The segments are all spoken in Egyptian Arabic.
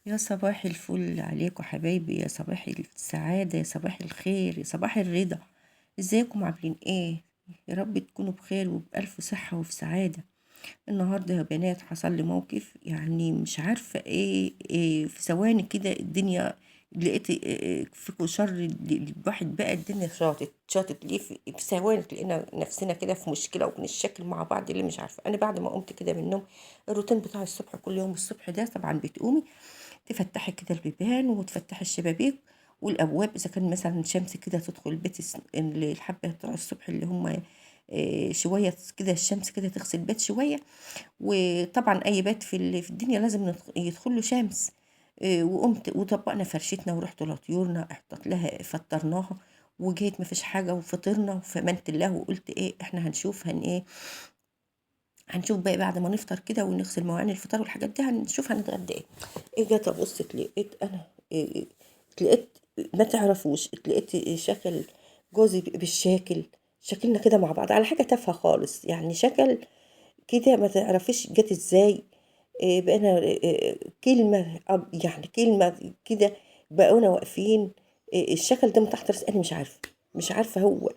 يا صباح الفل عليكم حبايبي، يا صباح السعادة، يا صباح الخير، يا صباح الرضا. ازيكم عاملين ايه؟ يا رب تكونوا بخير وبألف صحة وفي سعادة. النهاردة يا بنات حصل لي موقف، يعني مش عارفة إيه في ثواني كده الدنيا لقيت إيه فيكوا شر الواحد بقى. الدنيا شاطت ليه في ثواني تلاقينا نفسنا كده في مشكلة وبنشكل مع بعض اللي مش عارفة. أنا بعد ما قمت كده من النوم، الروتين بتاع الصبح كل يوم الصبح ده طبعا بتقومي تفتحي كده البيبان وتفتحي الشبابيك والابواب، اذا كان مثلا شمس كده تدخل البيت، الحبة بتوع الصبح اللي هم شوية كده الشمس كده تغسل البيت شوية. وطبعا اي بيت في الدنيا لازم يدخل له شمس. وقمت وطبقنا فرشتنا ورحت لطيورنا حطيت لها فطرناها، وجيت مفيش حاجة وفطرنا وفمنت الله. وقلت ايه احنا هنشوف هن ايه هنشوف بقى بعد ما نفطر كده ونغسل مواعين الفطار والحاجات دي، هنشوف هنتغدى ايه. جت ابص لقيت انا إيه لقيت ما تعرفوش، لقيت شكل جوزي بالشاكل، شكلنا كده مع بعض على حاجة تافهة خالص، يعني شكل كده ما تعرفيش جت ازاي. بقينا كلمة يعني كلمة كده بقونا واقفين. الشكل ده من تحت راس انا مش عارفه هو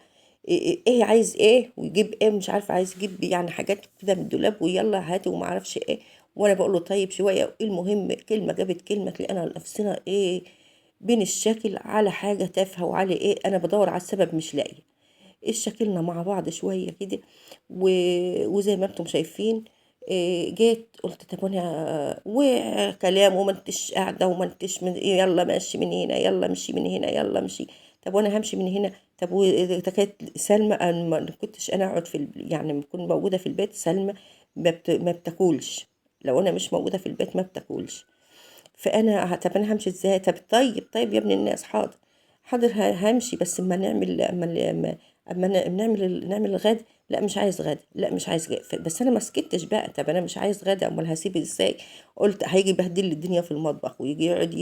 ايه عايز ايه ويجيب ايه، مش عارفه عايز يجيب يعني حاجات كده من الدولاب ويلا هاتي وما اعرفش ايه. وانا بقول له طيب شوية. المهم كلمة جابت كلمة، تلاقينا نفسنا ايه بين الشكل على حاجة تافهة وعلى ايه. انا بدور على السبب مش لاقيه. اتشكلنا مع بعض شوية كده وزي ما انتم شايفين. جيت قلت طب انا وكلام وما انتش قاعدة وما انتش من يلا ماشي من هنا، يلا امشي من هنا، يلا امشي. طب وانا همشي من هنا؟ طب وده كانت سلمى، انا ما كنتش انا اقعد في يعني لما اكون موجودة في البيت سلمى ما بتاكلش، لو انا مش موجودة في البيت ما بتاكلش. فانا طب انا همشي ازاي؟ طب طيب يا ابن الناس، حاضر حاضر همشي، بس اما نعمل اما نعمل الغدا. لا مش عايز غدا، لا مش عايز غدا. بس انا ما سكتش بقى. طب انا مش عايز غدا، امال هسيب ازاي؟ قلت هيجي يبهدل لي الدنيا في المطبخ ويجي يقعد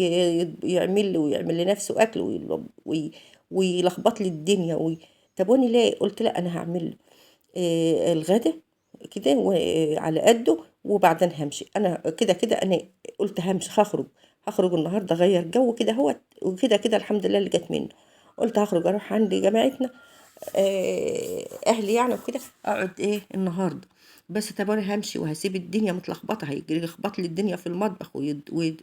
يعمل لي ويعمل لنفسه اكل ويلخبط لي الدنيا طب وانا ليه؟ قلت لا انا هعمل له الغدا كده وعلى قده وبعدين همشي. انا كده كده انا قلت همشي، هخرج النهارده اغير جو كده اهوت، وكده كده الحمد لله اللي جت منه. قلت هخرج اروح عند جماعتنا اهلي يعني وكده، اقعد ايه النهارده بس. طب انا همشي وهسيب الدنيا متلخبطه، هيجري يخبط لي الدنيا في المطبخ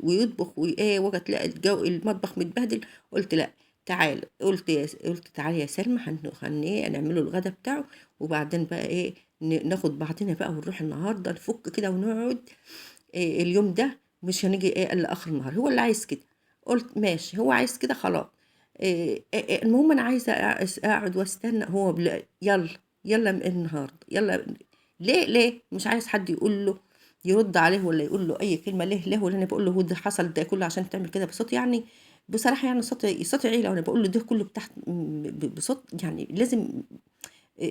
ويطبخ وايه، وجت تلاقي الجو المطبخ متبهدل. قلت لا تعال، قلت تعالي يا سلمى، ايه نعمله الغدا بتاعه، وبعدين بقى ايه ناخد بعضنا بقى ونروح النهارده نفك كده ونقعد إيه اليوم ده، مش هنيجي ايه الا اخر النهار. هو اللي عايز كده، قلت ماشي هو عايز كده خلاص. إيه المهم انا عايزه اقعد واستنى. هو يلا يلا النهارده يلا. ليه مش عايز حد يقول له، يرد عليه ولا يقول له اي كلمة. ليه ولا انا بقول له هو ده حصل ده كله عشان تعمل كده بصوت، يعني بصراحة يعني صوت عيله، وانا بقول له ده كله بتاعت بصوت، يعني لازم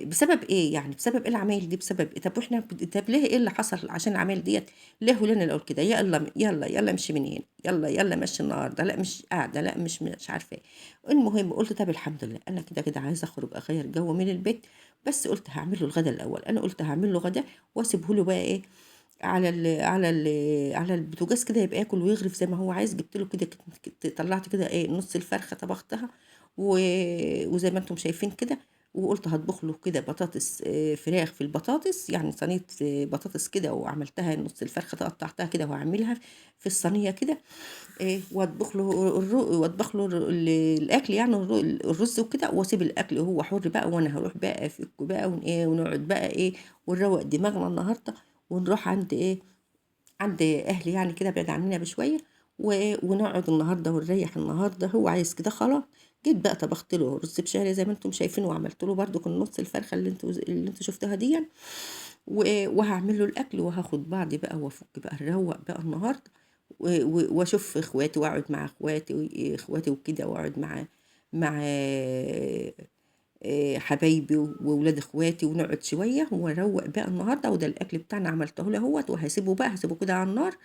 بسبب ايه؟ يعني بسبب ايه العمايل دي؟ بسبب ايه؟ طب واحنا طب ليه ايه اللي حصل عشان العمايل ديت؟ ليه ولنا الاول كده يلا يلا يلا امشي من هنا، يلا يلا مشي النهارده، لا مش قاعدة، لا مش عارفه ايه. المهم قلت طب الحمد لله انا كده كده عايزه اخرج اغير جو من البيت، بس قلت هعمل له الغدا الاول. انا قلت هعمل له غدا واسيبه له بقى ايه على البوتاجاز كده، يبقى ياكل ويغرف زي ما هو عايز. جبت له كده، طلعت كده ايه نص الفرخه طبختها وزي ما انتم شايفين كده. وقلت هطبخ له كده بطاطس، فراخ في البطاطس، يعني صينية، بطاطس كده، وعملتها نص الفرخه قطعتها كده وهعملها في الصينية كده، واطبخ له واطبخ له الاكل، يعني الرز وكده، واسيب الاكل وهو حر بقى، وانا هروح بقى افك بقى ونقعد بقى ايه ونروق دماغنا النهارده، ونروح عند ايه عند اهلي يعني كده بعيد عننا بشوية، ونقعد النهارده ونريح النهارده. هو عايز كده خلاص. جيت بقى طبخت له رز بشعريه زي ما انتم شايفين، وعملت له برده النص الفرخه اللي انتوا شفتوها دي، وهعمل له الاكل وهاخد بعضي بقى وافك بقى نروق بقى النهارده، واشوف اخواتي واقعد مع اخواتي وكده، واقعد مع حبايبي وولاد اخواتي، ونقعد شوية واروق بقى النهارده. وده الاكل بتاعنا عملته له اهوت، وهسيبه بقى، هسيبه كده على النار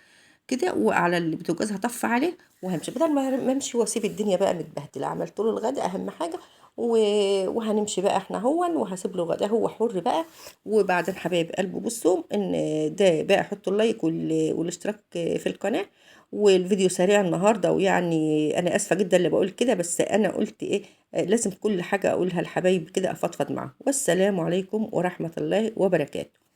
كده وعلى البوتاجاز هطفي عليه وهمشي، بدل ما امشي واسيب الدنيا بقى متبهدله. عملت له الغدا اهم حاجة، وهنمشي بقى احنا هون، وهسيب له غدا هو حر بقى. وبعدين حبايب قلبه بصوا ان ده بقى، حطوا اللايك والاشتراك في القناة، والفيديو سريع النهارده، ويعني انا اسفه جدا اللي بقول كده، بس انا قلت ايه، لازم كل حاجة اقولها لحبايبي كده افضفض معاهم. والسلام عليكم ورحمة الله وبركاته.